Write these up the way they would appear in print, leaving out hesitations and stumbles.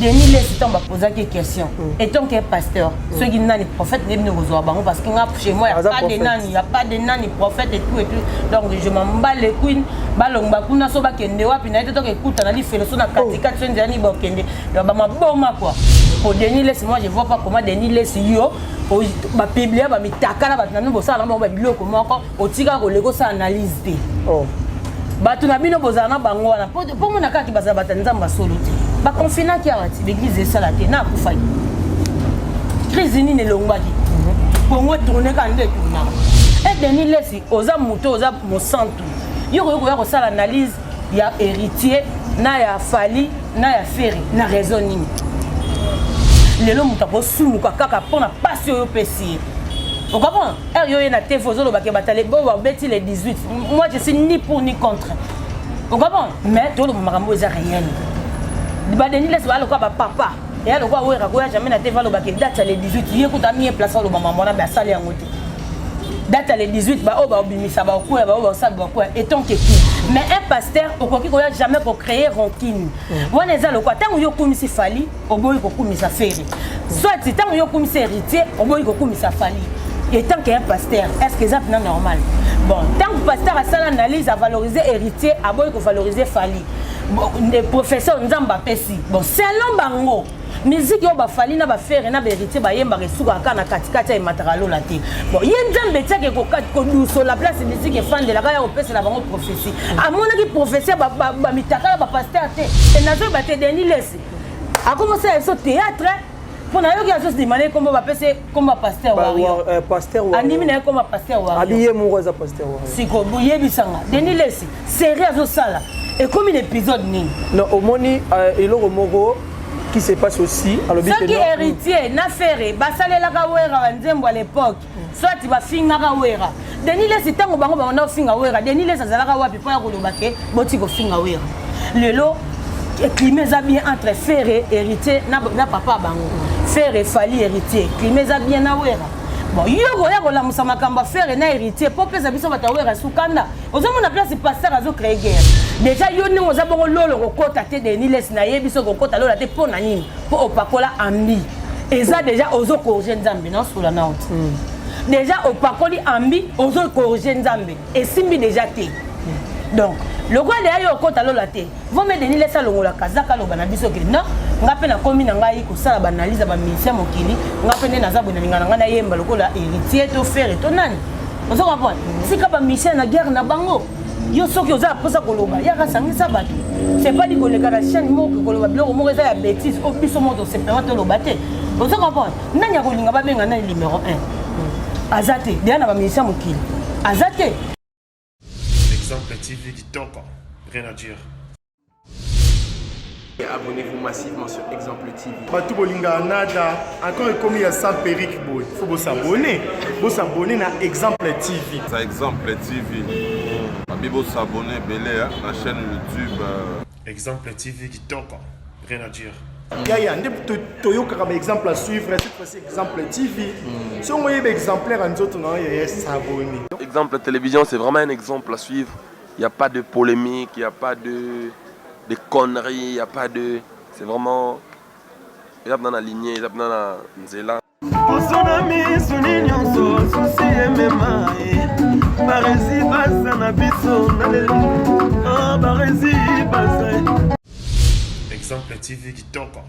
Denis Lessi, ntango bapozaki question étant que pasteur, soki nani prophète, ndebi nde kozwa bango, parce que nga, chez moi, ya Aza pas de prophète. nani, ya pas de nani prophète et tout et tout. Donc je m'en bats les couilles. Balongba kuna, so bakende wapi na ye te, toke ekuta na lifelo, so na katikati, so nzela nini bakende. Donc bamaboma quoi. Pour Denis Lessi, moi je vois pas comment Denis Lessi, yo bapublier bamitaka na bato na bino, bosala na bango babiloko moko, otika koleka osala analyse te. Oh. Bato na bino bozala na bango wana po mona kaka bazala bato ya Nzambe basolo te. Baconfinaki awa ti baeglise esala te, na akufaki, crise nini elongwaki, Kongo etourne kaka nde etournaka. E Denis Lessi, oza moto, oza mosantu, yo koki koya kosala analyse ya Héritier na ya Fally na ya Ferre na raison nini? Lelo moto akosumuka kaka mpo na pasi oyo opesi ye. Ocomprendre heure yo ye na TV, ozolobake batale bo babeti le 18. Moi, je suis ni pour ni contre, ocomprendre? Mais toloba makambo eza réel. BaDenis Lessi baya lokola bapapa, eya lokola Wera koya jamais na TV alobake date ya le 18. Ye kuta mie place aloba mambo wana, basali yango te. Date ya le 18, baoyo baobimisa baokwea, baoyo baosala baokwea étant que qui. Mais un pasteur okoki koya jamais kocréer rancune wana. Eza lokola ntango yo okumisi Fally, oboyi kokumisa Ferre, soit ntango yo okumisi Héritier, oboyi kokumisa Fally. Étant que un pasteur, est ce que eza mpena normal? Bon, ntango pasteur asala analyse, avaloriser Héritier, aboyi kovaloriser Fally. Bon, professeur Nzambe apesi, bon, selon bango, miziki oyo baFally na baFerre na baHéritier bayembaka esukaka kaka na katikati, ayemataka lola te. Bon, ye Nzambe etiaki kodusola place miziki efandelaka ya kopesela bango prophétie. Amonaki prophétie bamitaka na bapasteur te. E nazoyeba te, Denis Lessi akomosala biso théâtre mpo nayoki azodimane kombo, bapesi kombo ya pasteur warrior. Pasteur warrior. Andimi na ye kombo ya pasteur warrior. Abi ye moko aza pasteur warrior. Siko boyebisanga, Denis Lessi, série azosala ekomi na épisode nini? Non, omoni eloko moko qui se passe aussi, alobi soki Héritier na Ferre basalelaka Wera banzembo à l'époque, soit bafingaka Wera, Denis Lessi, ntango bango banda kofinga Wera, Denis Lessi azalaka wapi mpo ya koloba ke boti kofinga Wera? Lelo climat eza bien entre Ferre, Héritier na papa bango Ferre, Fally, Héritier. Climat eza bien na Wera. Bon, yo koya kolamusa makambo ya Ferre na Héritier mpo opesa biso bato ya Wera sukanda. Ozomona place pasteur azocréer guerre déjà. Yo ndenge oza bongo, lolo kokota te. Denis Lessi, nayebi soki kokota lola te. Mpo na nini? Mpo opakola ambi, eza déjà ozocorriger Nzambe. Naosola nao te. Déjà opakoli ambi, ozocorriger Nzambe, esimbi déjà te. Donc lokola deya yo okota lola te, vome Denis Lessi alongola kazaka, aloba na biso ke non, nga mpe nakomi na ngai kosala baanalyse ya bamusicien mokili. Nga mpe nde naza boye, nalinga na ngai nayemba lokola Héritier to Ferre to nani. Ozo comprendre? Sika bamusicien na guerre na bango, yo soki oza mposa koloba, yaka sangisa bato. C'est pas dit koleka na chaîne moko koloba biloko moko eza ya bêtise oyo biso moko tosepema toloba te. Ozo comprendre? Nani akolinga babenga nani numéro 1? Aza te deya na bamusicien mokili, aza te. Exemple TV kitoko, rien à dire. Et abonnez-vous massivement sur Exemple TV. Bato bolingaka nada encore, ekomi ya sans perruque boye, faut bos'abonner, bos'abonner na Exemple TV. Ça, Exemple TV. Babi bos'abonner ebele na chaîne YouTube. Exemple TV kitoko, rien à dire. Yaya nde toyokaka baexemple à suivre. Cette fois-ci Exemple TV, songo oyeba exemplaire ya nzoto na yo, yaya, s'abonner. Exemple Télévision, c'est vraiment un exemple à suivre. Il n'y a pas de polémique, il n'y a pas de conneries, il n'y a pas de. C'est vraiment. Eza na lignée, eza na nzela. Poso na miso ni nyonso susi emema ye. Baresi baza na biso na lelo. Ah, baresi baza. Exemple TV kitoko,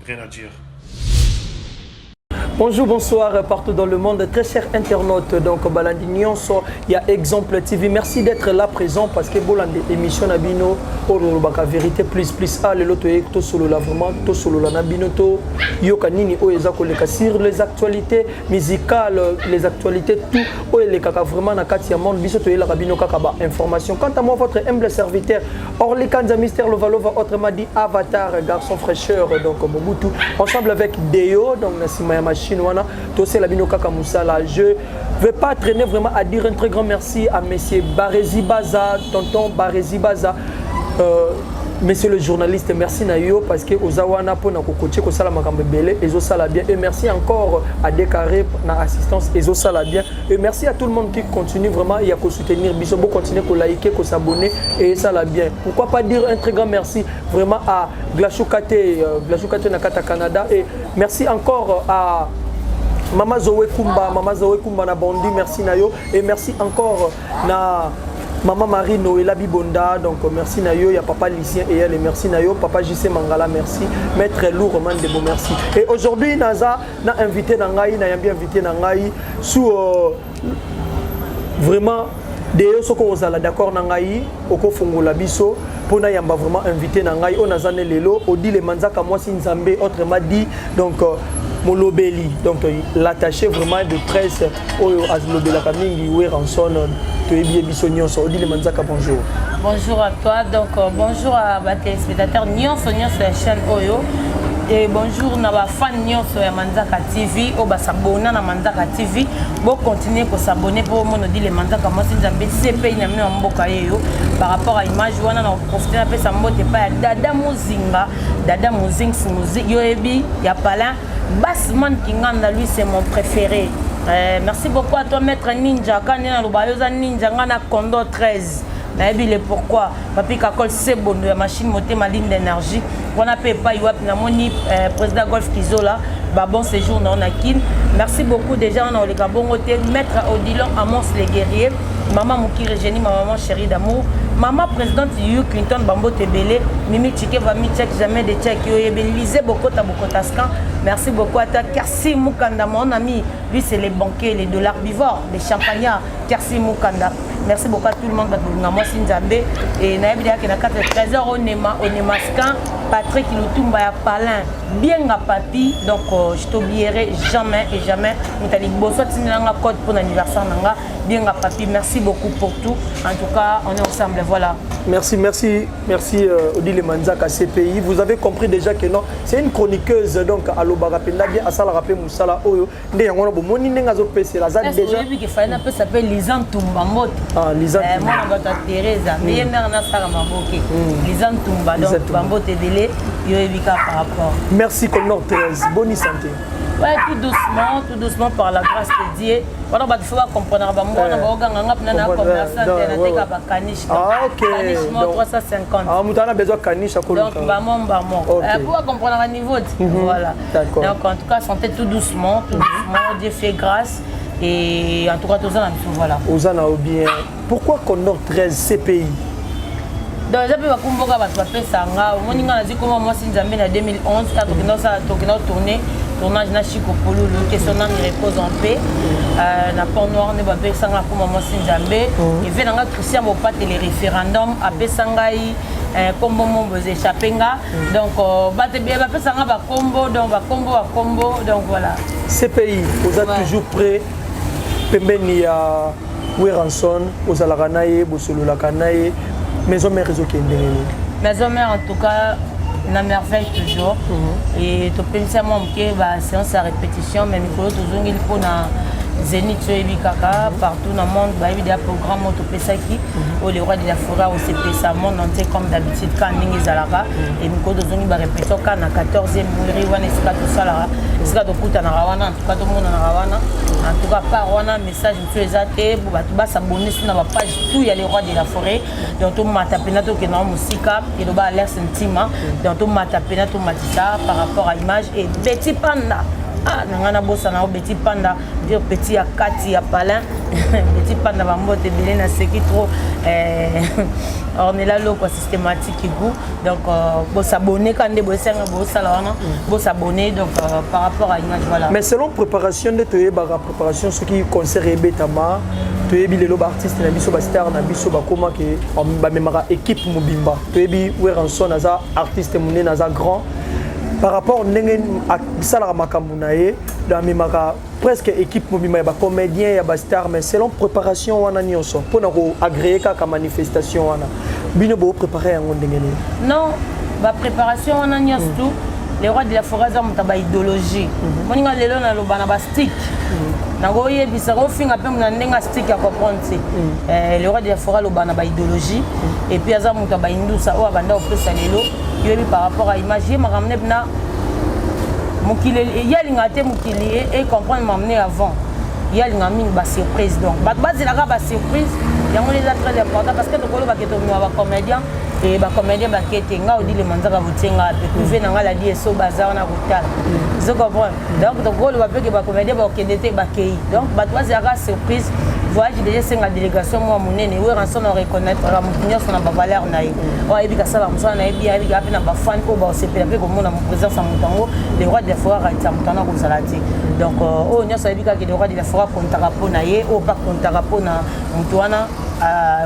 rien à dire. Bonjour, bonsoir partout dans le monde, très chers internautes. Donc, Balandi nyonso, il y a Exemple TV. Merci d'être là présent parce que Bolandi émission na bino, Olobaka vérité plus plus a le loto to solo la vraiment to solo la na bino to yoka nini oyo eza koleka sur les actualités musicales, les actualités tout oyo elekaka vraiment na kati ya monde. Biso toyelaka bino kaka ba information. Quant à moi, votre humble serviteur, Orly Kanza Mister Lovalova, autrement dit Avatar, garçon fraîcheur, donc Mobutu, ensemble avec Deo, donc na sima ya machine wana, tosela bino kaka musala. Je vais pas traîner vraiment à dire un très grand merci à monsieur Barezi Baza, tonton Barezi Baza. Monsieur le journaliste, merci na yo parce que oza wana pona ko coacher ko sala makambo ebele ezo sala bien et merci encore à Décarré na assistance ezo sala bien et merci à tout le monde qui continue vraiment ya ko soutenir biso, bo continuer ko liker, ko s'abonner et ça la bien. Pourquoi pas dire un très grand merci vraiment à Glachou Kate, Glachou Kate na kata Canada et merci encore à Mama Zoé Kumba, Mama Zoé Kumba na Bondi, merci na yo et merci encore na Maman Marie Noëlla Bibonda, donc merci na yo, ya papa Lucien et elle, merci na yo, papa JC Mangala, merci, Maître Lou Roman Debo, merci. Et aujourd'hui, Naza na invité na ngai, na yambi invité na ngai, sous vraiment de soko ozala d'accord na ngai, okofongola biso pona yamba vraiment invité na ngai, on aza ne lelo, Odile Manzaka mwasi Nzambe, autrement dit, donc molobeli, donc l'attaché vraiment de presse oyo azlobelaka mingi Werrason toyebi ye biso nyonso. Odile Manzaka, bonjour. Bonjour à toi, donc bonjour à ba téléspectateurs nyonso nyonso ya chaîne oyo et bonjour na ba fan nyonso ya Manzaka TV oyo basabona na Manzaka TV, bo continuer ko s'abonner po omona Odile Manzaka mwasi Nzambe CPI na bino ya mboka yeyo par rapport à image wana. Na profiter napesa mbote epai ya Dada Mozinga, Dada Mozings Mozi, yo yebi ya Palin Basman Kinganda, lui c'est mon préféré. Merci beaucoup à toi, maître Ninja. Quand na loba yo za Ninja nga na Kondo 13. Nayebi le pourquoi. Papi Kakol Sebondo ya machine motema ligne d'énergie. Wana pe epai wapi namoni président Golf Kizola, ba bon séjour na ona Kin. Merci beaucoup déjà on a oleka bongo te maître Odilon Amos le guerrier. Maman Mukiri Jenny, ma maman chérie d'amour. Maman présidente Yu Clinton Bambo Tebele, Mimi Chikeva mi check jamais de check yo yebe Lisez Bokota Bokota Scan. Merci beaucoup à toi Kersi Mukanda, mon ami. Lui c'est les banquiers, les dollars bivores, les champagnards. Kersi Mukanda. Merci beaucoup à tout le monde bato mwasi Nzambe et nayebi deya ke na kati ya Trésor Onema Onema Scan, Patrick Lutumba ya Palin Bienga Papi, donc je t'oublierai jamais et jamais. Moto liboso atindela nga code pour l'anniversaire na nga Bienga Papi, merci beaucoup pour tout. En tout cas, on est ensemble, voilà. Merci, merci, merci Odile Manzaka CPI. Vous avez compris déjà que non, c'est une chroniqueuse, donc alobaka mpenza bien, asalaka mpe mosala oyo nde yango wana bomoni ndenge azopesela aza déjà. Oyebi ke fai napesa mpe Liza Ntumba mbote. Ah, Liza. Mwana bato ya Teresa, mais ye mare nasala maboke Liza Ntumba, donc bambote ebele, yo oyebi kaka par rapport. Merci Condor 13, bonne santé. Ouais, tout doucement, tout doucement, par la grâce de Dieu. Wana bato faut bacomprendre bango wana baoganga nga mpena na commerçant te, nateka bacaniche. Ah, ok. Caniche mo 350. Ah, moto ana besoin caniche. Akoluka. Donc bamo bamo po bacomprendre niveau te, voilà. Donc en tout cas, santé tout doucement, tout doucement, Dieu fait grâce et en tout cas toza na biso, voilà. Oza na bien. Pourquoi Condor 13 CPI? Donc eza mpe bakumboka bato bapesa nga. Omoni nga nazwi koma mwasi Nzambe na 2011 ta tokenda osala, tokenda otourne tournage na Chiko Polulu, que son âme repose en paix, na Pont Noir nde bapesa nga koma mwasi Nzambe. Eve na nga Christian Bopate le référendum apesa ngai kombo mombo eza échappe nga. Donc bato ebele bapesa nga bakombo, donc bakombo bakombo, donc voilà. CPI oza toujours prêt pembeni ya Werrason, ozalaka na ye, bosololaka na ye. Maison mère ezokende ndenge nini? Maison mère, en tout cas na merveille toujours. Et topemisa mwa moke baséance ya répétition, mais mikolo tozongeli mpona Zénith. Oyebi kaka partout na monde bayebi deya programme oyo topesaki, oyo le roi de la forêt osepesa monde entier comme d'habitude, ka ndenge ezalaka. E mikolo tozongi barépétition kaka na 14e mairie wana, esika tosalaka, esika tokutanaka wana. En tout cas tomonanaka wana. En tout cas part wana message mosusu eza te, bato basabone so na bapage tout ya le roi de la forêt. Donc tomata mpena, tokenda wa mosika, eloba Alex Ntima. Donc tomata mpena, tomatisa par rapport à image. Et Betty Panda, ah, na ngai nabosana o Betty Panda, dire petit ya kati ya Palin, Betty Panda, bambote ebele, naseki trop. Ornela Lokwa systématique goût. Donc bosabone ka nde boesenga bosala wana, bosabone donc par rapport à image, voilà. Mais selon préparation nde toyebaka préparation, soki concert ebetama, toyebi lelo baartiste na biso, bastar na biso bakóma ke bamemaka équipe mobimba. Toyebi Werrason aza artiste monene, aza grand par rapport ndenge asalaka makambo na ye, amemaka presque équipe mobimba ya bacomédien, ya bastar. Mais selon préparation wana nyonso mpona koagréer kaka manifestation wana, bino boprépare yango ndenge nini? Non, bapréparation wana nyonso tout, le roi de la forêt aza moto ya baidéologie. Moninga lelo naloba na bastik. Nakoyebisa kofinga mpe na ndenge astique ya comprendre te. Le roi de la forêt aloba na baidéologie et puis aza moto ya baindusa oyo abanda kopesa lelo yoyebi par rapport à image ye makambo ne mpena mokili ye alingaka te mokili e comprendre makambo ne avant. Ye alingaka mingi basurprise, donc bato bazelaka basurprise yango nde eza très important, parce que tokolobake tomema bacomédien e bacomédien bake te. Nga Odile Manzaka, botie nga mpe privé na nga ladi eso baza wana kotala, ozo comprendre? Donc tokoloba mpe ke bacomédien bakokende te, bakei. Donc bato bazelaka surprise. Voyage déjà esenga délégation mwa monene. Werrason reconnaître motu nyonso na bavaleur na ye oyo ayebi kasala mosala na ye bien, ayebi kaka mpe na bafan oyo baosepela mpe komona présence ya moto yango. Le roi de la forêt akaisa moto wana kozala te. Donc oyo nyonso ayebi kaka le roi de la forêt akontaka mpo na ye, oyo mpe akontaka mpo na moto wana.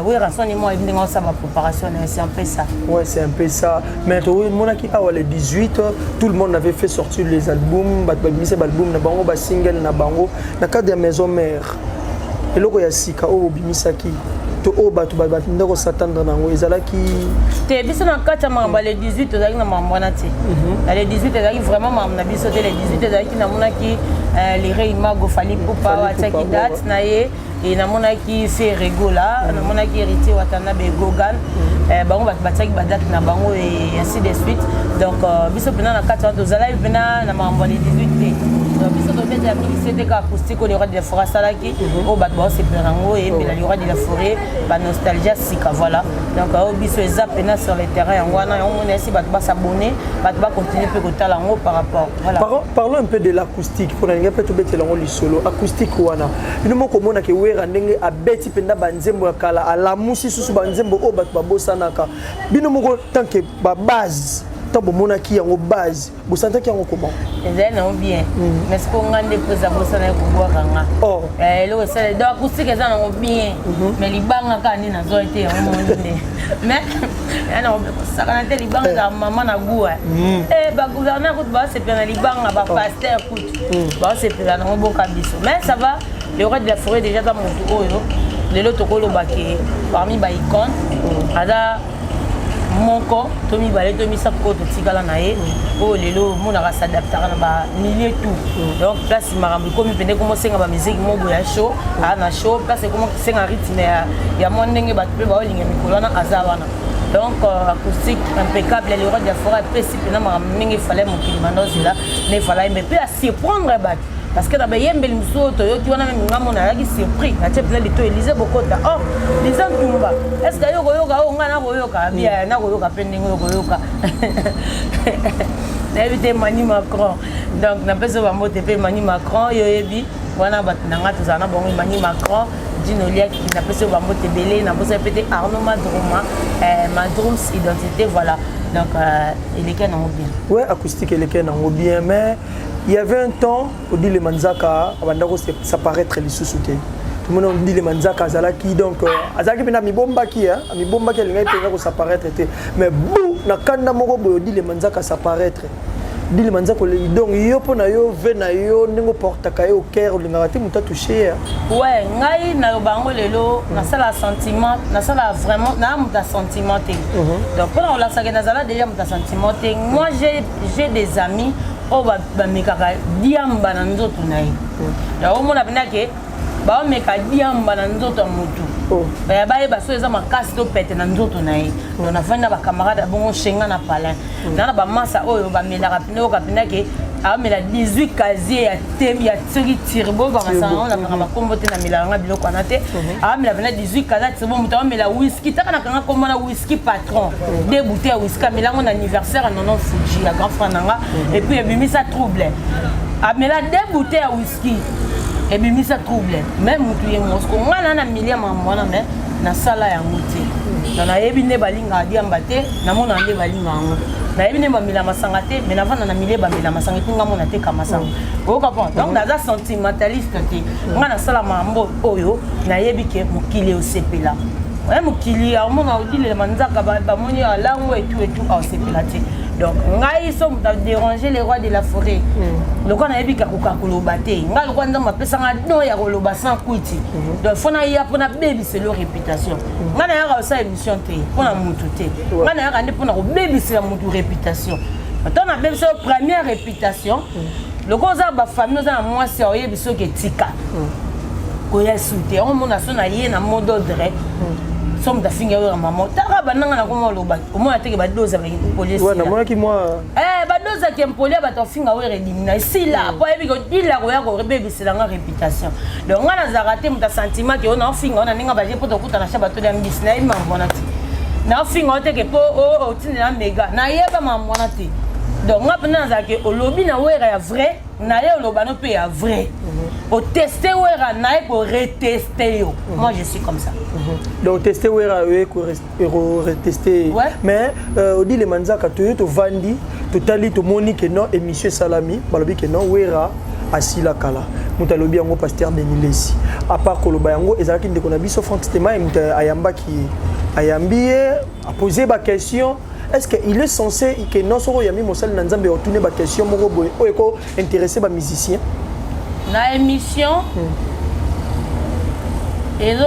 Werrason mo ayebi ndenge osala bapréparation na ye, c'est un peu ça. Ouais, c'est un peu ça. Mais monaki awa le 18, tout le monde avait fait sortir les albums, bato babimisa baalbum na bango, basingle na bango na cadre ya maison mère. Eloko ya sika oyo obimisaki to oyo bato banda kos'attendre nango ezalaki? Te, biso na kati ya makambo ya le 18 tozalaki na makambo wana te. Na le 18 ezalaki vraiment makambo na biso te. Le 18 ezalaki, namonaki Lere Imago Fally Ipupa Fally atiaki Ipupa, date na ye e namonaki Ferre Gola, namonaki Héritier Watanabe, Gogan. Bango bato batiaki badate na bango et ainsi de suite. Donc biso mpena na kati wana tozalaki mpena na makambo ya le 18 te. Donc biso tobetela mingi sete ka acoustique oyo le roi de la forêt asalaki, oyo bato baosepela yango, eyembela le roi de la forêt banostalgie sika. Voilà, donc oyo biso eza mpena sur le terrain yango wana. Yango mona esi bato bas'abonner, bato bacontinue mpe kotala yango par rapport, voilà. Parlons un peu de l'acoustique mpona lingi mpe tobetela yango lisolo. Acoustique wana, bino moko omonaka Wera ndenge abeti mpenza banzembo ya kala, alamusi susu banzembo oyo bato babosanaka. Bino moko tant que babase, ntango bomonaki yango base, bosantaki yango comment? Ezali nango bien, mais siko nga nde mpo eza bosana ye kobwaka nga. Oh. Eloko esala, donc acoustique eza nango bien, mais libanga kaka nde nazwa te yango moni nde, mais ya nango mpe kosakana te. Libanga ezala mama na goût. Bagouverneur kutu baosepela na libanga, bapasteur kutu baosepela nango, boka biso. Mais ça va, le roi de la forêt déjà aza motu oyo lelo tokoloba ke parmi baicône aza moko to mibale to misato oyo totikala na ye, oyo lelo omonaka s'adaptaka na bamilieu tout. Donc place makambo ekomi pende ekomosenga bamusique moko ya show, aa na show. Place ekomosenga rythme ya mwa ndenge bato mpe baolinga mikolo wana, aza wana. Donc acoustique impeccable, le roi de la forêt apesi mpena makambo ndenge efale mokili banda ozela na efala ye, mais mpe asurprendre bato, parce que na bayembeli mosusu oyo toyoki wana, même nga mona azalaki surpris. Natie mpena lito Elize Bokota, oh Liza Ntumba, est ce que yo koyoka oyo ngai nakoyoka? Abia nakoyoka mpe ndenge oyo koyoka, nayebi te. Mani Macron, donc napesi oyo bambote mpe Mani Macron, yo oyebi wana bato na nga tozala na bango. Mani Macron, Dino Liaki, napesi oyo bambote ebele. Nabosaki mpe te Arnaud Madroma, Madrums identité. Voilà, donc eleki nango bien. Ouais, acoustique eleki nango bien, mais il y avait un temps Odile Manzaka abanda s'apparaître lisusu te. Tomoni Odile Manzaka azalaki, donc azalaki mpena amibombaki, amibombaki, alingaki mpenza kos'apparaître te. Mais bu na kanda moko boye, Odile Manzaka s'apparaître. Odile Manzaka, donc yo mpo na yo ve na yo ndenge oportaka ye au cœur, olingaka te moto atouche ye? Ouais, ngai naloba yango lelo, nasala sentiment, nasala vraiment naa moto ya sentiment te. Donc mpona kolasaka nazala déjà moto ya sentiment te. Moi, j'ai des amis oyo bamekaka diamba na nzoto na ye. Donc omona mpenza ke baomeka diamba na nzoto ya motu, bayeba so eza makasi to pete na nzoto na ye. Donc nafandi na bacamarade bongo shenga na palin na bamasa oyo bamelaka mpena, oyoka mpena ke aomela 18 casier ya tem ya soki turbo, bamasanga yango nakanga bakombo te, namelaka nga biloko wana te. Aomela mpena 18 casier ya turbo, moto aomela whisky taka nakanga kombo na whisky patron, deux bouteilles ya whisky, amela yango na anniversaire ya Nonon Fuji ya grand frère na nga, et puis ebimisa trouble. Amela deux bouteilles ya whisky, ebimisa trouble. Mais motu ye mosiko ngai na milia makambo wana, mais nasala yango te. Donc nayebi nde balingaka diamba te, namona nde balinga yango, nayebi nde bamela masanga te, mais navanda na milie bamela masanga epi nga mona teka masanga, oyoka po. Donc naza sentimentaliste te. Ngai nasala makambo oyo nayebi ke mokili osepela. Oye mokili aomona odilela nzaka, bamoni alango etu etu, aosepela te. Donc ngai so moto adéranger le roi de la forêt, lokola nayebi kakoka koloba te, ngai lokola Nzambe apesanga don ya koloba sans kwiti, donc fo naya mpo nabebisela réputation. Ngai nayaka kosala émission te mpo na motu te, ngai nayaka nde mpo na kobebisela motu réputation. Ntango nabebisa yo première réputation, Lokola oza bafamille, oza na mwasi, oyebi soki etika koya su te. Omona so na ye na mot d'ordre, so moto afingi oyo mama, taka bandanga na koma oloba, omona teke badoza polisi. Namonaki mwa Badozaki impoli ya bato afinga oyo redimina esila, po ayebi kodila koya kobebiselanga réputation. Donc nga nazalaka te moto asentiment ke oyo naofinga oyo na ndenge baje mpo tokutana sha bato ya mbisi. Nayebi mambo wana te. Naofinga oyo teke mpo otindela mega, nayeba mambo wana te. Donc nga mpenza nazalaki, olobi na Wera ya vrai na ye, oloba no mpe ya vrai, oteste Wera na ye, koreteste yo. Moi, je suis comme ça. Donc teste Wera, oye koreteste. Mais Odile Manzaka, toye tovandi, totali, tomoni ke non, émission esalami, balobi ke non, Wera asila kala. Moto alobi yango, pasteur Denis Lesi. À part koloba yango, ezalaki ndeko na biso Frank Stema, ye moto ayambaki ye, ayambi ye, apose baquestion. Est ce que il est censé ke non, soki oyambi mosali na Nzambe, otune baquestion moko boye oyo eko intéressé bamusicien? Na émission, ezo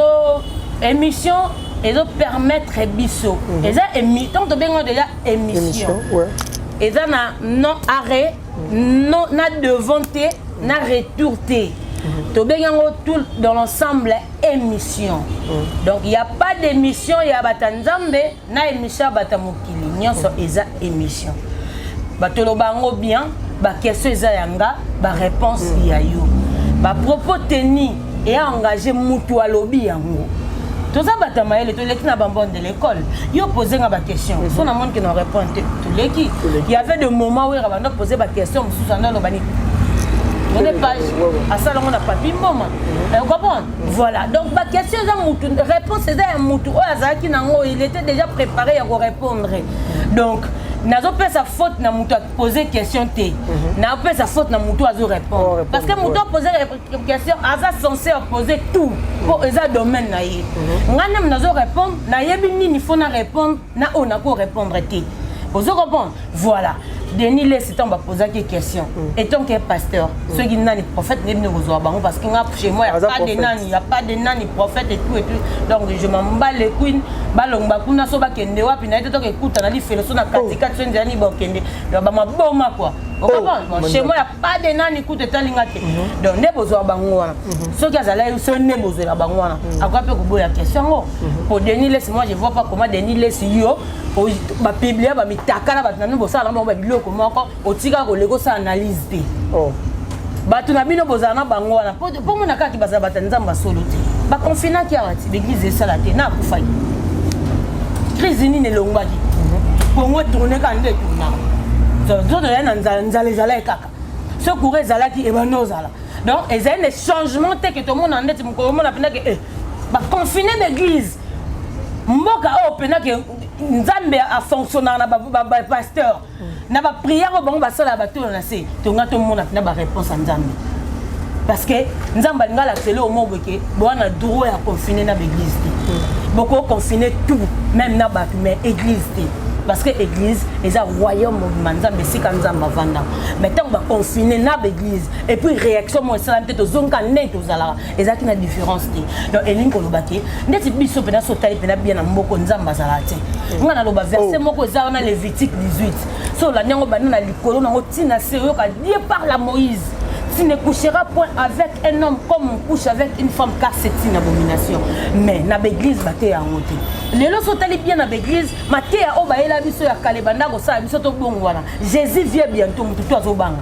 émission ezopermettre biso, eza ntango tobenga déjà émission, eza na non arrêt, non na devant te, na retour te. Tobengi yango tout dans l'ensemble émission. Donc il y a pas d'émission ya bato ya Nzambe na émission ya bato ya mokili. Nyonso eza émission. Bato loba yango bien, baquestion eza ya nga, baréponse ya yo, bapropos teni eya engagé mutu alobi yango. Toza bato ya mayele, toleki na bambone de l'école. Yo pose nga baquestion, so namoni ke na répondre te, toleki. Il y avait de moment oyo bando pose baquestion mosusu, ando aloba nini, tourne page, asala yango na papi mboma, comprendre. Voilà, donc baquestion eza mutu, réponse eza ya mutu oyo azalaki nango, il était déjà préparé ya korépondre. Donc nazopesa faute na mutu apose question te, nazopesa faute na mutu azorépondre, parce que mutu apose question aza censé apose tout, mpo eza domaine na ye. Ngai ndenge nazo répondre, nayebi nini fo na répondre na oyo nako répondre te. Ozo comprendre? Voilà, Denis Lesi, ntango bapozaki question étant que pasteur, soki nani prophète, ndebi nde kozwa bango, parce que nga, chez moi, ya pas de nani, ya pas de nani prophète et tout et tout. Donc je m'en bats les couilles. Balongba kuna, so bakende wapi na ye te, toke ekuta na lifelo, so na katikati, so nzela nini bakende, bamaboma quoi. Ocomprendre? Chez moi, ya pas de nani kuta etalinga te. Donc nde bozwa bango wana, soki azalaki so nde bozwela bango wana, akoka mpe koboya question yango. Po Denis Lesi, moi je vois pas comment Denis Lesi, yo bapublia bamitaka na bato na bino, bosala na bango babiloko moko, otikaka koleka, osala analyse te. Bato na bino bozala na bango wana, mpo mona kaka bazala bato ya Nzambe asolo te. Baconfinaki awa ti baeglise esala te, na akufaki. Crise nini elongwaki? Kongo tourne kaka nde etournaka. Nzoto ya na nzala, nzala ezalaki kaka, so courant ezalaki, ebandi ozala. Donc ezali ne changement te ke tomona ndeti mokolo omona mpenza ke baconfine baeglise. Mboka oyo mpenza ke Nzambe afonctionnaka na bapasteur na baprière oyo bango basalaka, batolo na se, tonga tomona mpena baréponse ya Nzambe, parce que Nzambe alinga alakiseli omo boye ke boa na droit ya confine na baeglise te. Boko confine tout, même na bato, mais église te, parce que église eza royaume mobima Nzambe, esika Nzambe avandaka. Mais ntango baconfine na baeglise et puis réaction moko esalami te, tozongika ndenge tozalaka, ezalaki na différence te. Donc elingi koloba ke ndeti biso mpena so otali mpena bien na mboka, Nzambe azalaka te. Nga naloba verset moko eza wana, Lévitique 18. So olandi yango, banda na likolo nango ntina se, oyoka Dieu parle à Moïse: "Tu ne coucheras point avec un homme comme on couche avec une femme, car c'est une abomination." Mais na baeglise bateya yango te. Lelo so otali bien na baeglise, mateya oyo bayela biso ya kale, banda kosala biso tobongo wana, "Jésus vient bientôt", motu to azobanga.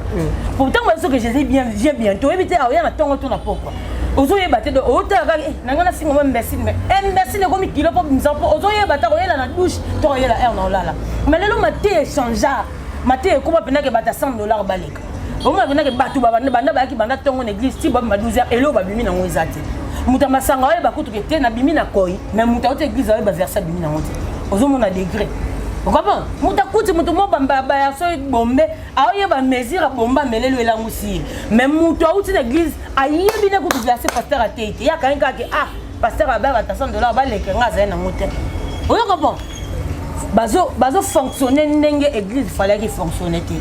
Pourtant bayebi soki Jésus vient bientôt, oyebi te aoya na ntongo to na pokwa, ozoyeba te. Otala kaka na ngai nasinga mo imbécile, mais imbécile ekomi kilo mpo bimisa, mpo ozoyeba te koyela na douche to koyela aire na olala. Mais lelo mateya echanger, mateya ekoma mpendake bato ya 100 $ baleka. Omona mpendake bato banda bayaki banda ntongo na église ti babima 12 heures, eloko babimi nango eza te. Moto ya masanga oyeba kutuke te, nabimi na koi, mais moto auti église oyeba verset abimi nango te. Ozomona degré, ocomprendre? Moto akuti moto mo baya so bombe, aoyeba mesure abomba, ameleli elangusi ye. Mais moto auti na église ayebi ne kutu verset pasteur atei te, ye akangi kaka ke ah, pasteur abaka ata 100 $ baleke, nga azali nango te. Oyo comprendre, bazofonctionne ndenge église falaki fonctionne te.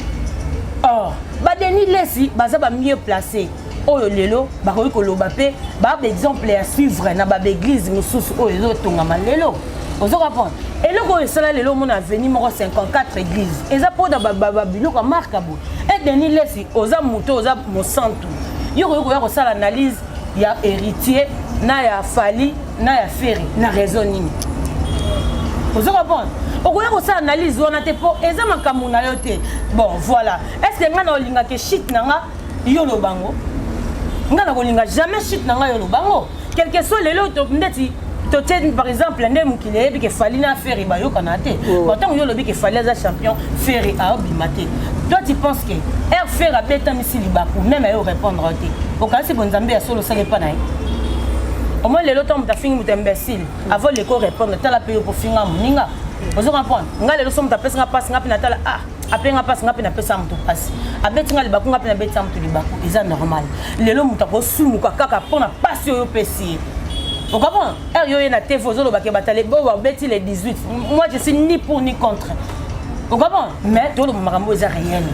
Or baDenis Lesi baza bamieux placé oyo lelo bakoki koloba mpe baa baexemple ya suivre na babaeglise mosusu oyo ezotongama lelo. Ozo comprendre? Eloko oyo esala lelo, omona avenue moko 54 église, eza mpona babiloko ya marque boye. Denis Lesi, oza moto, oza mosantu, yo koki koya kosala analyse ya Héritier na ya Fally na ya Ferre na raison nini? Ozo comprendre? Okoya kosala analyse wana te mpo eza makambo na yo te. Bon, voilà. Est ce que ngai na olingaka shit na nga yo lobango? Ngai na kolinga jamais shit na ngai yo lobango, quelque soit. Lelo ndeti totie par exemple nde mokili eyebi ke Fally na Ferre bayokana te. Bon, ntango yo olobi ke Fally aza champion, Ferre aobima te, toi tu penses que air Ferre abetamisi libaku, même ayo répondre te, okanisi bo Nzambe ya solo osala epa na ye? Omoi lelo ntango moto afingi moto imbécile, avant leko répondre, tala mpe yo pofinga moninga. Ozo comprendre nga? Lelo so moto apesinga mpasi, nga mpe natala, ah, apenga mpasi, nga mpe napesa moto mpasi, abeti nga libaku, nga mpe nabetisa moto libaku, eza normal. Lelo moto akosumuka kaka mpona mpasi oyo opesi ye. Ocomprendre? Heure yo ye na TV ozolobake batale bo babeti le 18, moi je suis ni pour ni contre, ocomprendre? Mais toloba makambo eza réel.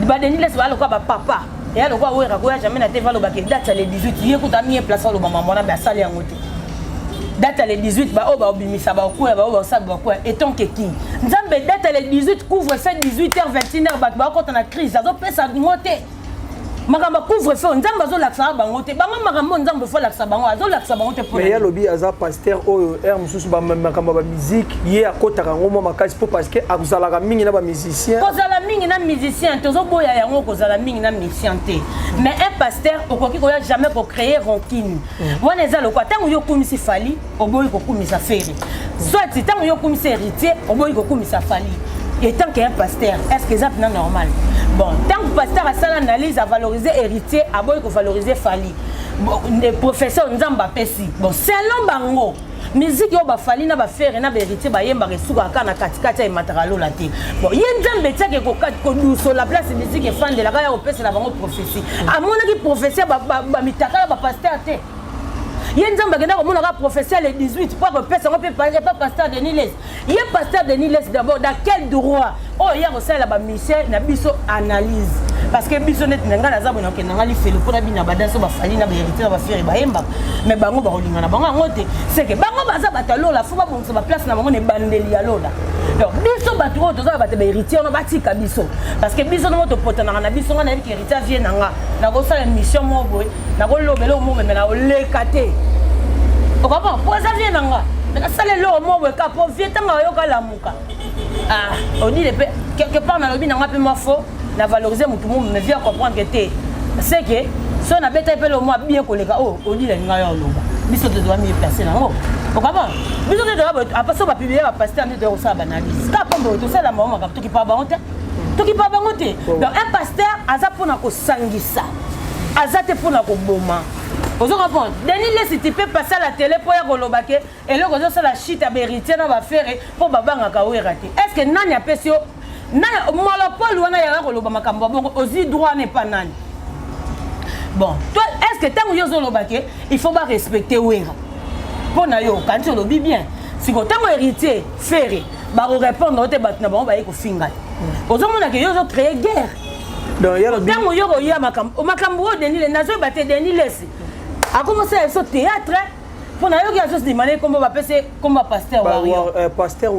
Badenis Lesi baya lokola bapapa, eya lokola Wera koya jamais na TV alobake date ya le 18. Ye kuta mie place aloba mambo wana, asali yango te. Date ya le 18, baoyo baobimisa bakoya, baoyo baosala bakoya etant que king Nzambe. Date ya le 18, couvre feu 18 h 21 h, bato bakota na crise, azopesa ngo te. Makambo ya couvre feu, Nzambe azolakisaka bango te. Bango makambo Nzambe fo alakisa bango, azolakisa bango te. Mais ye alobi aza pasteur oyo heure mosusu makambo ya bamusique ye akotaka yango mwa makasi mpo parce que akozalaka mingi na bamusicien. Kozala mingi na musicien, tozoboya yango, kozala mingi na musicien te. Mais un pasteur okoki koya jamais kocréer rancune wana. Eza lokwa ntango yo okumisi Fally, oboyi kokumisa Ferre, soit ntango yo okumisi Héritier, oboyi kokumisa Fally. Et tant qu'un pasteur, est ce que eza mpena normal? Bon, tant que pasteur asala analyse, avaloriser Héritier, aboyi kovaloriser Fally. Bon, professeur Nzambe apesi, bon, selon bango musique oyo baFally na baFerre na baHéritier bayembaka esukaka kaka na katikati, ayemataka lola te. Bon, ye Nzambe etiaki kodusola place musique efandelaka ya kopesela bango prophétie. Amonaki prophétie bamitakala bapasteur te. Ye Nzambe akenda komonaka prophétie le 18 mpo akopesa yango mpe epa pasteur Denis Lesi. Ye pasteur Denis Lesi, d'abord, dans quel droit oyo ye akosalela bamusicien na biso analyse? Parce que biso neti na ngai naza boye, nakokende ngai lifelo mpona bina badanse baFally na baHéritier na baFerre bayembaka, mais bango bakolinga na bango yango te. Seke bango baza bato ya lola, fo babongisa baplace na bango na ebandeli ya lola. Donc biso bato oyo toza bato bahéritier wana, batika biso, parce que biso nongo topotanaka na biso. Ngai nayebi ke Héritier avie na nga, nakosala mission moko boye, nakolobela eloko moko, meme nakoleka te. Okomprendre? Po eza vie na nga, nasala eloko moko boye kaka po vie ntango ayoka lamuka. Ah, odile mpe quelque part nalobi na nga mpe mwa faux na valoriser motu mo, mais vie comprendre que te, c'est que so nabetaki mpe lo mwa bien koleka oyo odile alinga yo oloba. Biso te toza mieux placé nango, okomprendre? Biso te toza apa so bapublier bapasteur nde toya kosala baanalyse kaka mpo boye tosala bango makambo, tokipa bango te, tokipa bango te. Donc un pasteur aza mpona kosangisa, aza te mpona koboma. Ozo comprendre? Denis Lesi, tu peux passer à la télé mpo ya koloba ke eloko ezosala shit ya baHéritier na baFerre mpo babangaka Wera te. Est ce que nani apesi yo nani monopole wana yaka koloba makambo ya bongo? Ozwi droit wana epa nani? Bon, toi, est ce que ntango yo ozoloba ke il faut barespecter Wera, mpo na yo okanisi olobi bien? Siko ntango Héritier, Ferre bakorépondre te, bato na bango baye kofinga, ozomona ke yo ozocréer guerre. Ntango yo koya makambo oyo, Denis, nazoyeba te. Denis Lesi akomosala biso théâtre mpo nayoki azosima na ye kombo bapesi kombo ya pasteur Warrior.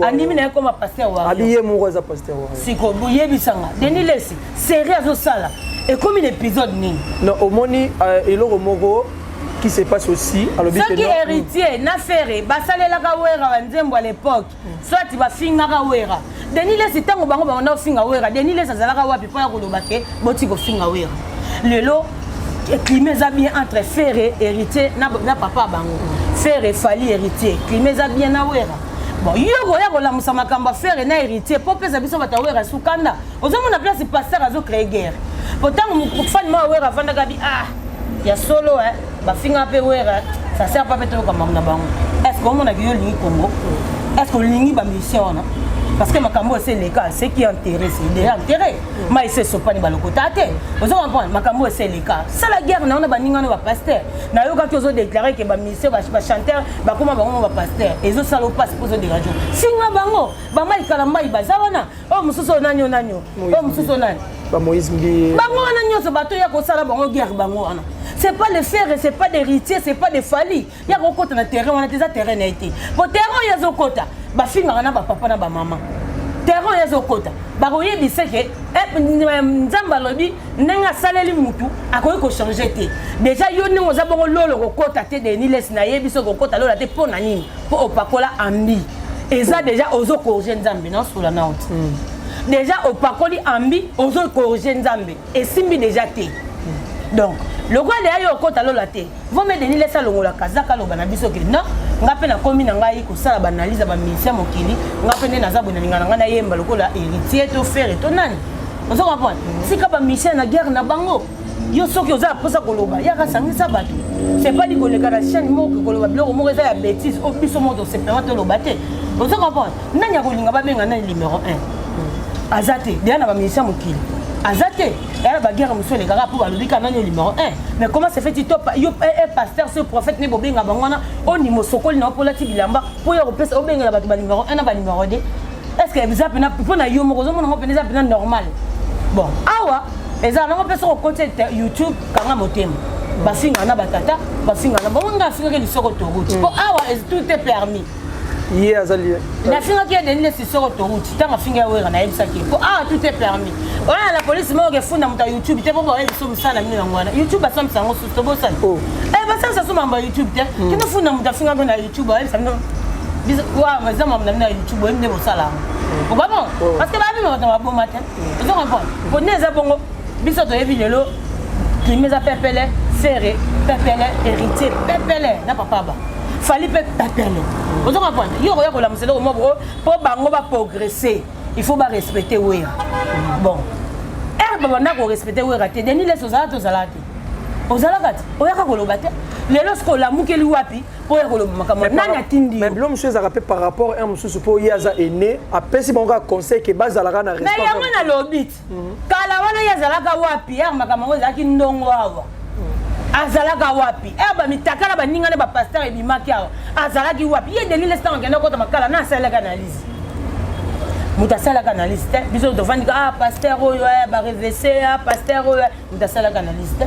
Andimi na ye kombo ya pasteur Warrior. Ye moko aza pasteur Warrior. Siko boyebisanga, Denis Lesi, série azosala ekomi na épisode nini? Non, omoni eloko moko qui se passe aussi, alobi soki Héritier na Ferre basalelaka Wera banzembo à l'époque, soit bafingaka Wera, Denis Lesi, ntango bango banda kofinga Wera, Denis Lesi azalaka wapi mpo ya koloba ke boti kofinga Wera? Lelo climat eza bien entre Ferre, Héritier na papa bango Ferre, Fally, Héritier, climat eza bien na Wera. Bon, yo koya kolamusa makambo ya Ferre na Héritier mpo opesa biso bato ya Wera sukanda. Ozomona place pasteur azocréer guerre, po ntango fani moko Wera avandaka bi, ah, ya solo bafinga mpe Wera, ça sert pas mpe toyoka makambo na bango. Est ce que omonaki yo olingi Congo? Est ce que olingi bamusicien wana? Parce que makambo oyo ese eleka, ce qui est enterré, c'est déjà enterré. Mai ese esopani, balokota te. Ozo comprendre? Makambo oyo ese eleka, sala guerre na wana baninga no bapasteur. Nayokaki ozodéclarer ke bamusicien, bachanteur bakóma bango mo bapasteur. Ezosala opasi mpo ozodéranger. Finga bango, bamaikala mai baza wana, oyo mosusu oyo nani, oyo nani, oyo mosusu oyo nani. Bamoïse Mbi. Bango wana nyonso bato ya kosala bango guerre, bango wana, c'est pas le Ferre, c'est pas d'Héritier, c'est pas de Fally. Ya kokota na terrain wana te, eza terrain na ye te. Po terrain oyo azokota, bafingaka na bapapa na bamama. Terrain oyo ezokota, bakoyebisa ke Nzambe alobi ndenge asaleli mutu akoki kochanger te. Déjà yo ndenge oza bongo, lolo kokota te. Denis Lessie, nayebi soki kokota lola te. Mpo na nini? Mpo opakola ambi, eza déjà ozocorriger Nzambe. Naosola nao te. Déjà opakoli ambi, ozocorriger Nzambe, esimbi déjà te. Donc lokola deya yo okota lola te, vome Denis Lessie alongola kazaka, aloba na biso ke non, nga mpe nakomi na ngai kosala baanalyse ya bamusicien mokili. Nga mpe nde naza boye, nalinga na ngai nayemba lokola Héritier to Ferre to nani, ozo comprendre? Sika bamusicien na guerre na bango, yo soki oza mposa koloba, yaka sangisa bato. C'est pas dit koleka na chaîne moko koloba biloko moko eza ya bêtise oyo biso moko tosepema toloba te, ozo comprendre? Nani akolinga babenga nani numéro 1? Aza te. Deya na bamusicien mokili aza te. Eya na baguerre mosusu elekaka mpo balobi ka nani numéro 1. Mais comment se fait-il to yo pasteur, so prophète, nde bobenga bango wana, ondima osokoli na yo mpo olati bilamba mpo yo kopesa obengela bato banuméro 1 na banuméro 2? Est ce que eza mpena mpo na yo moko ozomona ngo mpena eza mpena normal? Bon, awa eza nango mpe soki okoti YouTube, kanga motema, bafingaka na batata, bafingaka na bango. Nga afingaki lisoko toruti mpo awa tout est permis. Ye azali Nafingaki ye Denis Lessie soko toruti. Ntango afingi ya Wera, nayebisaki ye mpo awa tout est permis. Wana na polisi moko efunda moto ya YouTube te, mpo baoyebi so mosala na bino yango wana. YouTube basambisa yango susu, tobosani. Basambisa so mambo ya YouTube te. Kino funda moto afingaki na YouTube, ayebisa bino eza mambo na bino ya YouTube, oyebi nde bosala yango okabon, parce que babima bato baboma te, ozo comprendre? Po nde eza bongo, biso toyebi lelo crime eza pepele, Ferre pepele, Héritier pepele, na papa ba Fally mpe pepele, ozo comprendre? Yo okoya kolamusa eloko moko mpo bango baprogresse, il faut barespecte Wera. Bon, ere babanda korespecte Wera te, Denis Lessie ozala te, ozalaka te, ozalaka te, oyaka koloba te. Lelo soki olamukeli wapi mpo oya koloba makambo, nani atindi? Mais bilo mosusu ezalaka mpe par rapport un mosusu, mpo ye aza aîné, apesi bango kaka conseil ke bazalaka na Mais yango nalobi ti kala wana ye azalaka wapi? Ere makambo yango ezalaki ndongo awa, azalaka wapi? Ere bamitakala baninga na bapasteur ebimaki awa, azalaki wapi ye Denis Lessie? Ntango akende kota makala na asalelaki analyse, moto asalaka analyse te. Biso tovandika, ah, pasteur oyo barevese, ah, pasteur oyo, moto asalaka analyse te.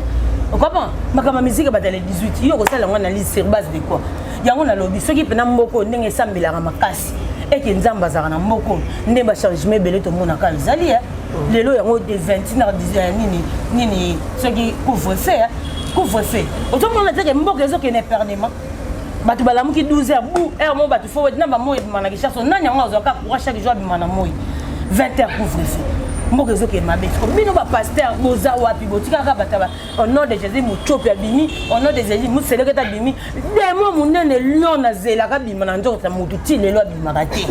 Ocomprend? Makambo ya musique batala 18, yo kosala yango analyse sur base de quoi? Yango nalobi, soki mpena mboka ndenge esambelaka makasi, eke Nzambe azalaka na mboka, nde bachangement ebele tomonaka ezali lelo. Yango de 21 nini nini, soki couvre-feu, couvre-feu, ozomona teke mboka ezokende pernement. Bato balamuki 12 heures bu heure moko, bato fo na bamoi ebima na Kinshasa. Nani yango azwaka courage chaque jour abima na moi 20 heures, couvre-feu, mboka ezokende mabe. Bino bapasteur boza wapi? Botikaka bato au nom de Jésus. Mutiopi abimi au nom de Jésus, muselekete abimi, démon monene lion azelaka abima na nzoto ya motu, ti lelo abimaka te.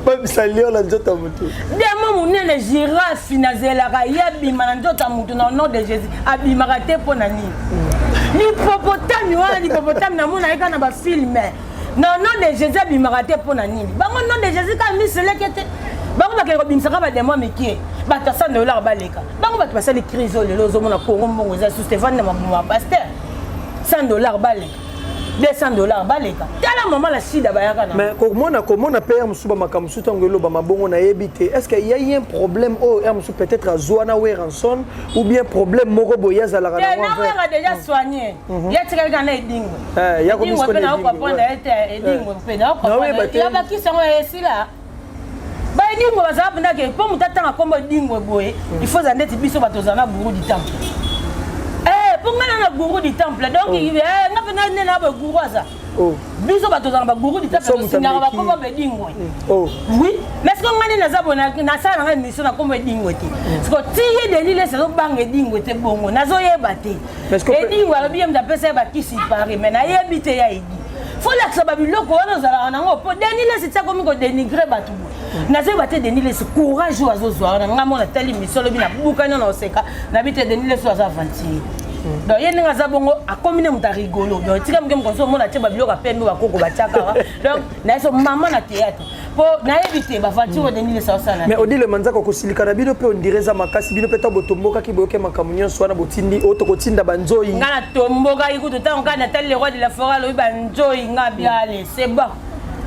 Babisa lion na nzoto ya motu? Démon monene girafe nazelaka ye abima na nzoto ya motu na nom de Jésus, abimaka te. Mpo na nini? L'hippopotame wana, l'hippopotame namona ye kaka na bafilm, na nom de Jésus abimaka te. Mpo na nini? Bango nom de Jésus kaka miseleke te. Bango bakende kobimisaka badémon mike, bato asanda olaka baleka bango. Bato basali crise oyo lelo ozomona Kongo, mbongo eza susu, evandi na mabumu ya pasteur. 100 $ baleka, 200 $ baleka. Tala mama la shida bayaka na Mais komona mpe ya mosusu, bamakambo mosusu ntango elobama bongo, nayebi te, est ce que y a eu un problème oyo ya mosusu peut-être azwa na Werrason ou bien problème moko boye azalaka? Na Wera déjà soigné, ye atikali kaka na Edingwe. Edingwe mpe naokomprendre ye te. Edingwe mpe naokomprendre ya bakisi yango esila. Baedingwe bazala mpenza ke mpo moto atanga nkombo Edingwe boye, il faut eza ndeti biso bato ozala na gourou du temple, mpo ngai na na gourou du temple. Donc nga mpe nde na boye gourou aza. Biso bato ozala bagourou du temple, tosingaka bakombo Bedingwe. Oui, mais siko ngai nde naza boye, nasala na ngai émission na kombo Edingwe te. Siko ti ye Denis Lessie azobanga Edingwe te, bongo nazoyeba te. Edingwe alobi ye moto apesa ye bakisi pari, mais nayebi te. Ya edi fo lakisa babiloko wana ozalaka nango, mpo Denis Lessie ti akomi kodénigrer bato boye, nazoyeba te. Denis Lessie, courage oyo azozwa wana, ngai mona tali mission alobi nabukani na oseka nabi te. Denis Lessie aza aventurier. Donc ye ndenge aza bongo, akomi nde moto arigolo. Donc tika moke mokonzi omona tie babiloko ya pembe, bakoko batiaka. Donc naye so mama na théâtre, mpo nayebi te baventure oyo Denis Lessie osala. Mais Odile Manzaka, kosilika na bino mpe ondire eza makasi. Bino mpe ntango botombokaki, boyoke makambo nyonso wana, botindi oyo tokotinda banzoi. Nga natombokaki kutu ntango kaka natali le roi de la forêt alobi banzoi, nga biale, c'est bon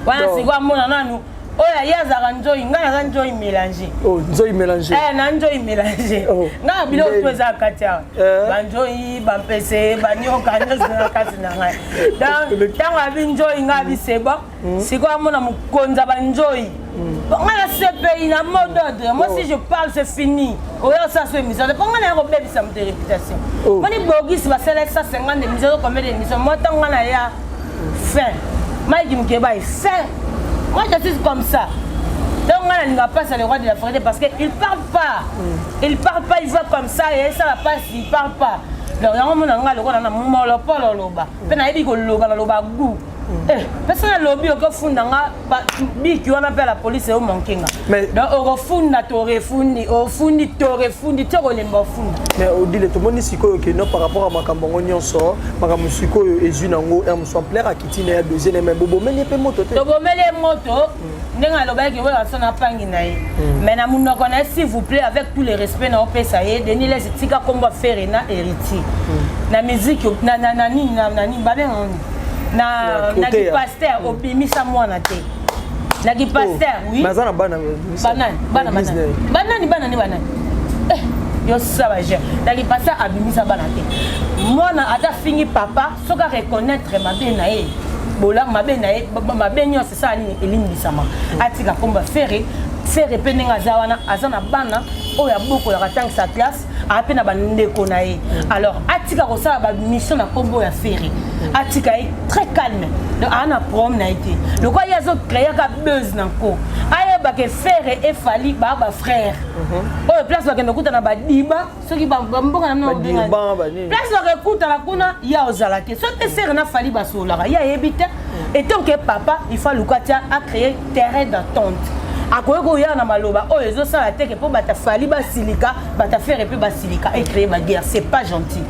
wana. Sikoyo amona nanu oyo ye azalaka nzoi, ngai naza nzoi mélange. Oh, nzoi mélange. Eh, na nzoi mélange. Ngai biloko to eza kati awa, banzoi, bampese, banyoka nyonso na kati na ngai. Donc ntango abi nzoi, ngai abi c'est bon. Sikoyo amona mokonzi ya banzoi. Mpo nga na CPI na mot d'ordre, moi si je parle c'est fini. Oyo osala so émission te, mpo nga naya kobebisa moto réputation. Moni Bogis basala 150 émission to combien d'émission, moi ntango nga naya fin. Mike Mukebayi fin. Moi je suis comme ça. Donc nga nalinga passe le roi de la forêt parce que il parle pas. Il parle pas, il va comme ça et ça la passe, il parle pas. Donc yango mona nga lokola na molopolo loba. Pe nayebi koloba naloba goût. Eh, pesa nalobi okofunda nga biki wana mpe la police eomanke nga. Donc okofunda torefundi, ofundi torefundi ti okolemba ofunda. Mais Odile, tomoni sikoyo ke no par rapport à makambo yango nyonso, makambo sikoyo ezwi nango ya mosu ampleur akiti na ya deuxième, mais bobomeli ye mpe moto te. Tobomeli ye moto ndenge alobaki Werrason apangi na ye. Mais na monoko na ye, s'il vous plaît, avec tout le respect na opesa ye, Denis Lessie tika kombo ya Ferre na Héritier. Na musique na na na nini na na nini babenga nini? Na na ki pasteur obimisa mwana te. Na ki pasteur, oui. Mais aza na bana. Banani, bana banani. Banani banani banani. Eh, yo saba je. Na ki pasteur abimisa bana te. Mwana ata fingi papa soki a reconnaître mabe na ye. Bola mabe na ye, mabe nyonso esala nini elimbisama. Atika komba Ferre, Ferre pe ndenge aza wana, aza na bana oyo abokolaka atangisa classe, aza pe na bandeko na ye. Alors atika kosala ba mission na kombo ya Ferre. Atika ye très calme. Donc aza na problème na ye te. Lokola ye azo créer ka buzz na nko. Ayeba ke Ferre et Fally ba ba frère. Oyo place bakende kokutana ba diba soki ba mboka na bino Ba Durban, ba nini. Place bakekutana kuna ya ozala te. Soki te Ferre na Fally basololaka, ye ayebi te. Et tant que papa, il faut aluka tia a créer terrain d'attente. Akoki koya na maloba oyo ezosala te ke mpo bato Fally basilika, bato Ferre mpe basilika et créer ba guerre, c'est pas gentil.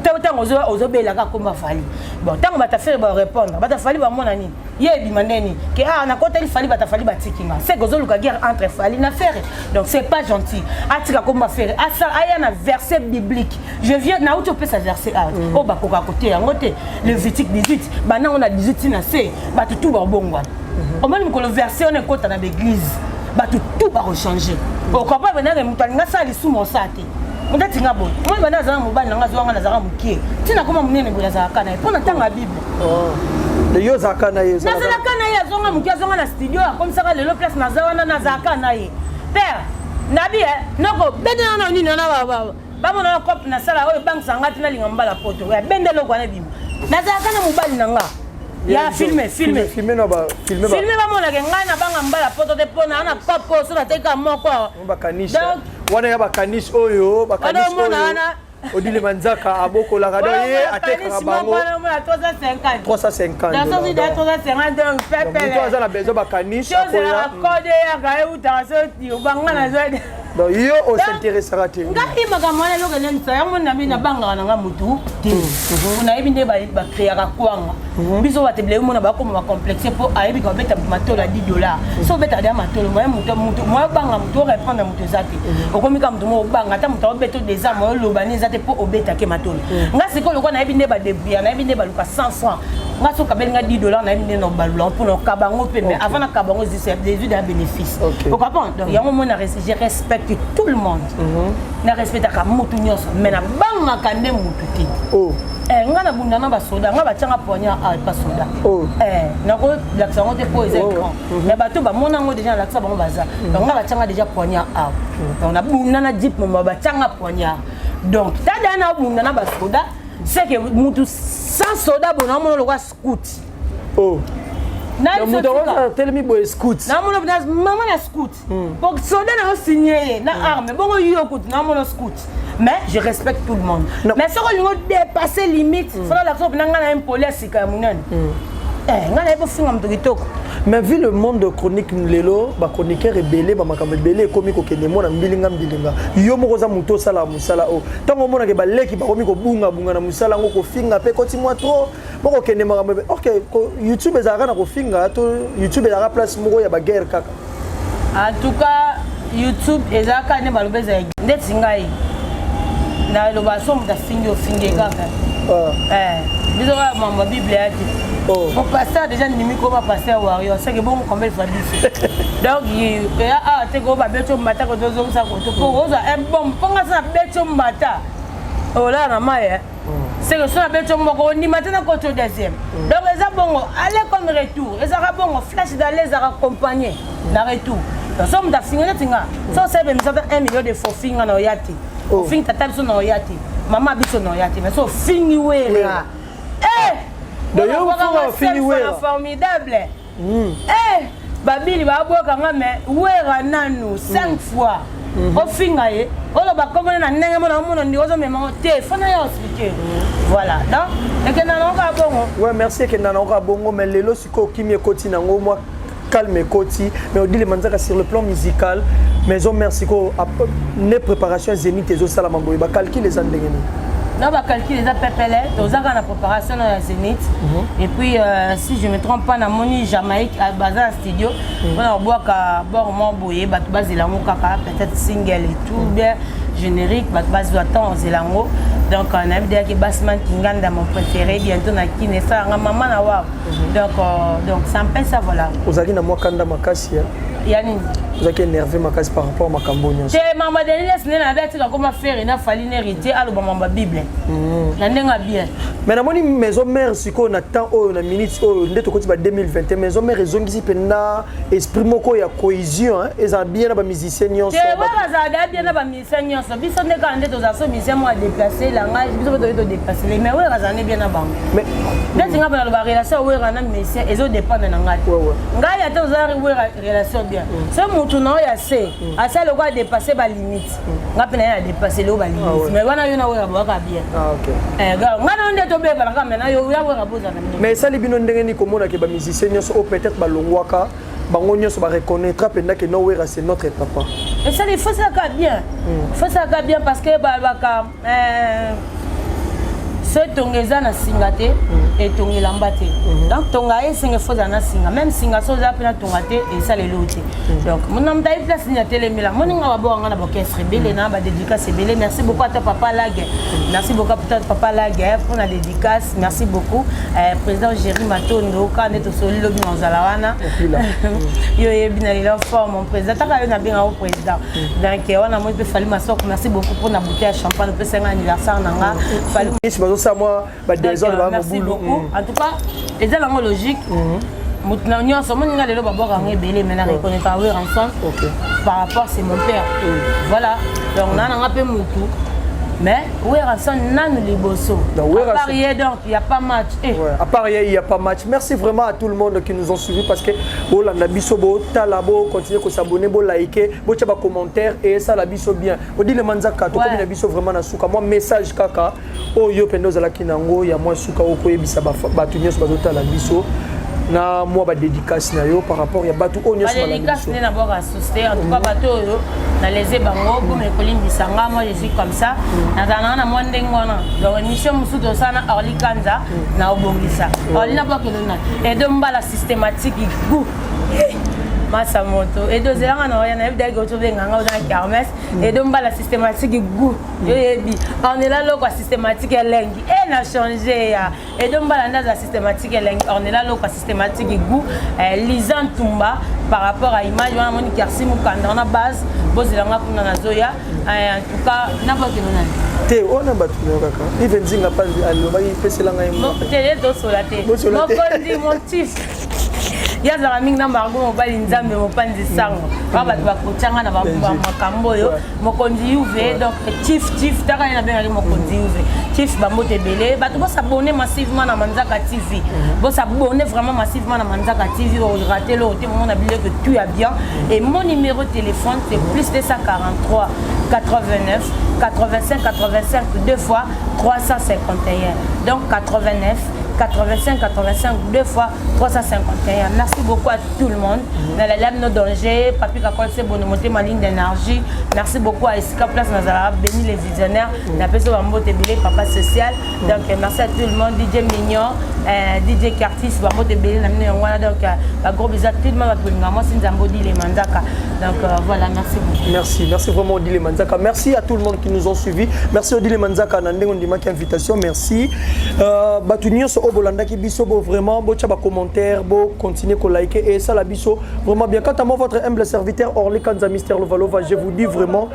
Ntango ntango ozobelaka komba Fally. Bon, ntango bato Ferre ba répondre, bato Fally bamona nini? Ye ebima ndeni ke ah nakoteli Fally, bato Fally batiki nga. C'est que ozoluka guerre entre Fally na Ferre. Donc c'est pas gentil. Atika komba Ferre, asa aya na verset biblique. Je viens na uti opesa verset A. Oyo bakoka kote yango te. Lévitique 18, banango na 18 na C, bato tout babongwana. Omoni mokolo verset wana ekota na l'église, bato tout bakochanger. Okomprendre bana moto alinga asala lisumu osala te. Moto atinga boye. Omoni bana azala mobali na nga azwanga nazalaka mokie. Ntina koma monene boye azalaka na ye mpo na ntango ya Bible. Yo ozalaka na ye? Nazalaka na ye, azonga mokie, azonga na studio, akomisaka lelo place naza wana, nazalaka na ye. Père, nabi noko bendela na nini wana bamona na cope nasala oyo ebangisa nga te nalinga mobala poto ya bende eloko wana ebima. Nazalaka na mobali na nga ya filme filme filme na ba filme ba filme bamonaka ngai nabanga mobala poto te mpo na na cope oyo so nateka moko awa. Bakaniche wana ya bakaniche oyo, bakaniche Wana omona wana. Odile Manzaka abokolaka donc ye atekaka bango 350. 350. Dans son idée, 350, donc pepele. Moto aza na besoin bakaniche akoya. Kode yaka eutaka so banga na zo. Donc yo os'intéressera te? Ngai makambo wana eloko elendisa yango na bino, nabangaka na nga motu te. Nayebi nde bacréaka kwanga. Biso bato ebele omona bakoma bacomplexe mpo ayebi ka obeta matolo ya 10 dollar. So obetaka deya matolo moye moto moto moye obanga moto orépondre moto eza te. Okomi ka moto mo obanga ata moto aobeta deza moye oloba ni eza te mpo obetake matolo. Nga sikoyo lokola nayebi nde badébrouilla, nayebi nde baluka 100 francs, nga so okabeli nga 10 dollar, nayebi nde na obalula mpona okaba yango mpe, mais avant nakaba yango ezwi deya bénéfice. Ocomprendre? Donc yango mona, je respecte tout le monde, na respectaka motu nyonso, mais nabangaka nde motu te. Nga nabunda na basoda, nga batianga poignard awa epa soda. Nakolakisa yango te mpo eza écran, mais bato bamona yango déjà, nalakisa bango baza. Donc nga batianga déjà poignard awa. Donc nabunda na jeep moma batianga poignard. Donc tada nabunda na basoda, c'est que mutu sans soda bona omona lokwa scout. Moto atelemi boye scout. Namona mama na scout po soda na osigne ye na arme bongo yo kutu namona scout. Mais je respecte tout le monde, mais soki olingi odépasser limite, soki olakisa mpena ngai na ye mpoli ya sika ya monene, ngai nayebi ofinga moto kitoko. Mais vu le monde de chronique lelo, bachroniqueur ebele, bamakambo ebele ekomi kokende mona mbilinga mbilinga. Yo moko oza moto osalaka mosala oyo, ntango omonake baleki bakomi kobungabunga na mosala yango, kofinga mpe ekoti mwa trop, bokokende makambo ebe. Ok, YouTube ezalaka na kofinga to YouTube ezalaka place moko ya baguerre kaka? En tout cas YouTube ezalaka nde baloba ezala ndeti ngai naloba so moto afingi, ofingi kaka. Biso kaka mambo ya Bible ya te. Po pasteur déjà ndimi koma pasteur warrior seke bongo combien de fois biso. Donc eya awa te ko babeti mbata ko tozongisa koto po ozwa un bon mpo nga so nabeti mbata olala na mai. Seke so nabeti yo moko, ondima te na koti yo deuxième. Donc eza bongo, aller comme retour ezalaka bongo, flash d'aller ezalaka accompagné na retour. Donc so moto afingi neti nga, so osala bemisa ata 1 million de fois, ofinga na oya te, ofingi tata biso na oya te, mama biso na oya te, mais so ofingi Wera. Donc, yo ofinga, ofingi Wera. Formidable. Eh, babili babwaka nga, mais Wera nanu 5 fois ofinga ye, oloba komona na ndenge mona omona ndenge ozomema te, fana ya expliquer. Voilà, donc ekenda nango kaka bongo. Ouais, merci. Ekenda nango kaka bongo, mais lelo sikoyo okimi, ekoti nango mwa calme ekoti. Mais Odile Manzaka, sur le plan musical, Maison Mère sikoyo ne préparation ya Zénith ezosalama boye, bacalcul eza ndenge nini? Na bacalcul eza pepele, toza kaka na préparation na ya Zénith. Et puis si je me trompe pas, namoni Jamaïque, baza na studio mpona kobwaka bord moko boye, bato bazela yango kaka, peut-être single et tout, bien générique, bato bazwa temps ozela yango. Donc nayebi deyaki Basman Kinganda, mon préféré, bientôt na Kine, esalanga mama na waw. Donc c'est un peu ça, voilà. Ozalaki na mwa kanda makasi? Ya nini? Ozalaki énervé makasi par rapport makambo nyonso. Te, mama Denis nde na be atika koma Ferre na Fally na Héritier, aloba mamba Bible na ndenge ya bien. Mais namoni Maison Mère sikoyo na temps oyo, na minute oyo nde tokoti ba 2021, Maison Mère ezongisi mpenza esprit moko ya cohésion, ezala bien na bamusicien nyonso. Te, wa bazala da bien na bamusicien nyonso. Biso nde kaka nde tozala so musicien moko adéplace langage, biso mpe toyei todéplace, mais Wera azala nde bien na bango. Neti nga mpe naloba, relation ya Wera na musicien ezodépendre na ngai te. Ngai ata ozala Wera relation bien, so motu na oyo ase asali lokola adépasse balimite, nga mpe na ye adépasse leo balimite, mais wana yo na Wera boyaka bien. Nga na yo nde tobebana kaka, mais na yo ya Wera bozala. Mais esali bino ndenge nini komona ke bamusicien nyonso oyo peut-être balongwaka, bango nyonso bareconnaîtra mpenza ke non, Wera c'est notre papa? Esali, faut esalaka bien, faut esalaka bien, parce que balobaka so etonga eza na singa te, etonga elamba te. Donc tonga esenga fo ozala na singa, même singa so oza mpe na tonga te, esala eloko te. Donc mona moto ayi place nini atelemela moninga, babokanga na baorchestre ebele na badédicace ebele. Merci beaucoup ata papa Lage, merci beaucoup ata papa Lage mpona dédicace, merci beaucoup. Président Géri Matondo, kaka nde tosoli lobi na ozala wana, yo oyebi na lelo fort mon président, taka yo nabengako président. Donc wana moi mpe Fali Masoko, merci beaucoup mpona bouteille ya champagne opesanga anniversaire na nga, Fali. Bazosala mwa badésordre. Merci beaucoup. En tout cas eza nango logique, moto na nyonso omoni nga lelo babwaka yango ebele, mais na reconnaître Werrason par rapport, c'est mon père, voilà. Donc na nanga mpe motu, mais Werrason nanu liboso, à part ye, donc il y a pas match. Eh. Ouais, à part ye, il y a pas match. Merci vraiment à tout le monde qui nous ont suivis, parce que bolanda biso, botala, bo continuer ko s'abonner, bo liker, bo tia ba commentaire et ça la biso bien. Odile Manzaka, tokomi na biso vraiment na suka. Moi message kaka oyo pendo ozalaki nango ya mwa suka, okoyebisa bato nyonso bazotala biso na mwa badédicace na yo par rapport ya bato oyo nyonso. Badédicace nde nabwaka susu te. En tout cas bato oyo naleze bango, boma ekolimbisa nga. Moi je suis comme ça, nazala nanga na mwa ndenge wana. Donc émission mosusu tosala na Orli Kanza, na obongisa Orli, nabwakelo na Edo Mbala systématique gu masa moto Edo ozelanga na oya, nayebi daki otobenganga, oza na kermesse. Edo Mbala systématique gu, yo yebi Ornela Lokwa systématique elengi e na change ya Edo Mbala nde aza systématique elengi, Ornela Lokwa systématique gu, Liza Ntumba par rapport à image wana, moni Kersi Mokanda wana base, bozelanga kuna nazoya. En tout cas nabwakelo nani? Te, wana bato nayo kaka Ive Nzinga mpa alobaki pesela ngai. Te, ye tosola te. Mokonzi motif ye azalaka mingi na Margo, mobali Nzambe, mopanzi sango kaka bato bakotianga na bamakambo oyo. Mokonzi Yuve, donc chief, chief taka ye nabengaki mokonzi Yuve, chief bambote ebele. Bato bosabone massivement na Manzaka TV, bosabone vraiment massivement na Manzaka TV, orater loo te, momona biloko tout ya bien. Et mon numéro de téléphone, c'est plus 243 89 85 85 deux fois 351, donc 89 85 85 deux fois 351. Merci beaucoup à tout le monde. Na la lame no danger, Papi Kakol, c'est bon motema ligne d'énergie. Merci beaucoup à Esika Place Nazala, béni les visionnaires. Na peso bambote ebele, papa social. Donc merci à tout le monde, DJ Mignon, DJ Curtis, bambote ebele na mino yango wana. Donc ba gros bisous à tout le monde, bato moi c'est Nzambo Odile Manzaka. Donc voilà, merci beaucoup. Merci, merci vraiment Odile Manzaka. Merci à tout le monde qui nous ont suivis. Merci Odile Manzaka na ndenge ondimaki invitation. Merci. Bato nyonso oyo bolandaki biso, bo vraiment botia ba commentaire, bo continuer ko liker et ça la biso vraiment bien. Quant à moi, votre humble serviteur Orly Kanza Mister Lovalova, je vous dis vraiment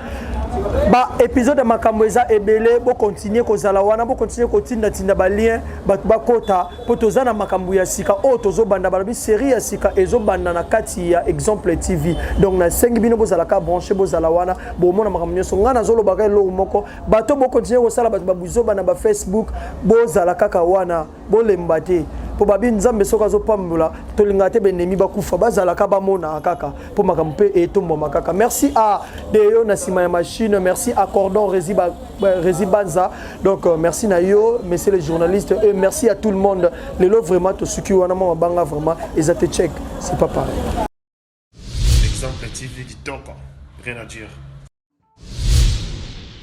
Ba épisode ya makambo eza ebele, bokontinue kozala wana, bokontinue kotindatinda balien, bato bakota, mpo toza na makambo ya sika oyo tozobanda. Balobi série ya sika ezobanda na kati ya Exemple TV. Donc nasengi bino bozalaka branché, bozala wana, bomona makambo nyonso. Ngai nazolobaka eloko moko, bato bokontinue kosala bato babuzoba na bafacebook, bozala kaka wana, bolemba te, mpo babi Nzambe soki azopambola, tolingaka te benemi bakufa, bazalaka bamonaka kaka, mpo makambo mpe etombwama kaka. Merci à Deyo na nsima ya machine, merci à Cordon Rési, Rési Banza. Donc merci na yo, monsieur le journaliste, et merci à tout le monde. Lelo vraiment tosuki wana, mwa mabanga vraiment eza te, check, c'est pas pareil. Exemple TV kitoko, rien à dire.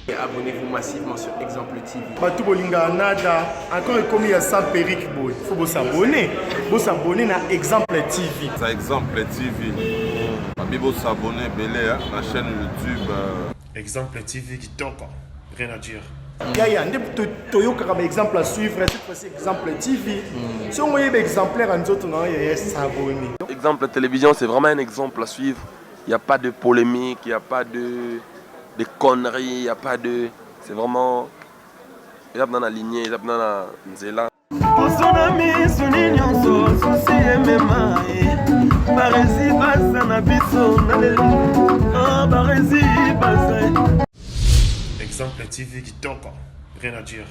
Et abonnez-vous massivement sur Exemple TV. Bato bolingaka nada encore, ekomi ya sans perruque boye, faut bosabonner, bosabonner na Exemple TV. Ça, Exemple TV, babi bosabonner ebele na chaîne YouTube. Exemple TV kitoko, rien à dire. Yaya nde toyokaka baexemple à suivre, cette fois-ci Exemple TV. Soki oyeba exemplaire ya nzoto na yo, yaya, s'abonner. Exemple Télévision, c'est vraiment un exemple à suivre. Il n'y a pas de polémique, il n'y a pas de conneries, il n'y a pas de, c'est vraiment eza mpena na lignée, eza mpena na nzela. Poso na misuni nyonso, susi emema ye, baresi baza na biso na lelo, baresi baza. Exemple TV kitoko, rien à dire.